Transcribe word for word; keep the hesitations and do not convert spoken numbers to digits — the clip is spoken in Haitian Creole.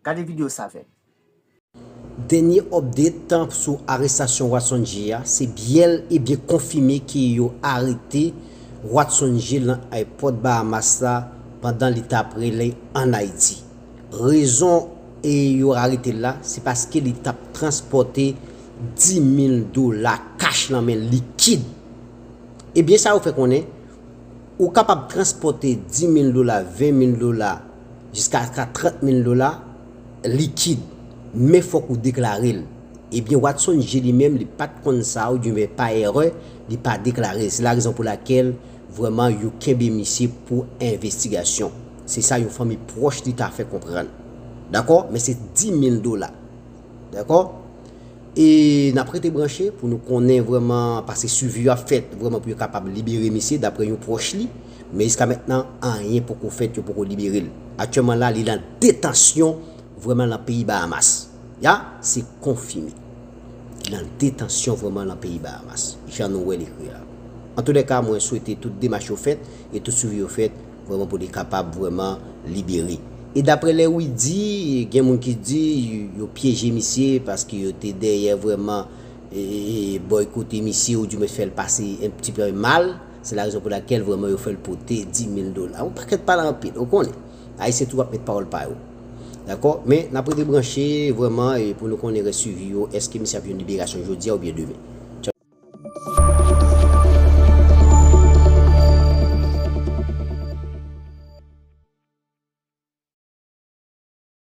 Gade videyo sa avè m. Dènye update sou arestasyon Watson Gilles a, se byèl e byen konfime ke yo arete Watson Gilles nan ayewopò Bahamas la pandan li t ap rele ann Ayiti. Rezon e yo arete l la, se paske li t ap transpòte dis mil dola kach nan men, likid. Ebyen sa yo fè konnen, ou kapab transpòte dis mil dola, ven mil dola, jiskaska trant mil dola likid, men fòk ou deklare l. Ebyen Watson Gilles li menm, li pa t konn sa, oudimwen pa erè, li pa deklare l. Se la rezon pou lakèl vrèman yo kenbe misye pou envestigasyon. Se sa yon fanmi pwòch li ta fè konprann. Dakò? Men se dis mil dola. Dakò? E n ap rete branche pou nou konnen vrèman, paske swivi yo ap fèt vrèman pou yo kapab libere misye, daprè yon pwòch li. Men jiska mentnan, anyen poko fèt, yo poko libere l. Aktyèlman la, li nan detansyon vrèman nan peyi Bahamas. Ya, se konfime. Li nan detansyon vrèman nan peyi Bahamas, jan nou wè l ekri la. Antoulèka, mwen swete tout demach yo fèt e tout swivi yo fèt vrèman pou li kapab vrèman libere. E daprè lè wi di, gen moun ki di yo pyeje misye paske yo te dèyè vrèman e, boykote misye oudimwen fè l pase yon ti pè mal. Se la rezon pou lakèl vrèman yo fè l pote dis mil dola. Yon pakèt pale anpil, ou konnen. Ayisyen tou ap met pawòl pa yo. Dakò? Men n ap rete branche vrèman e pou nou konnen rès swivi yo, èske misye ap jwenn liberasyon jodi a oubyen demen.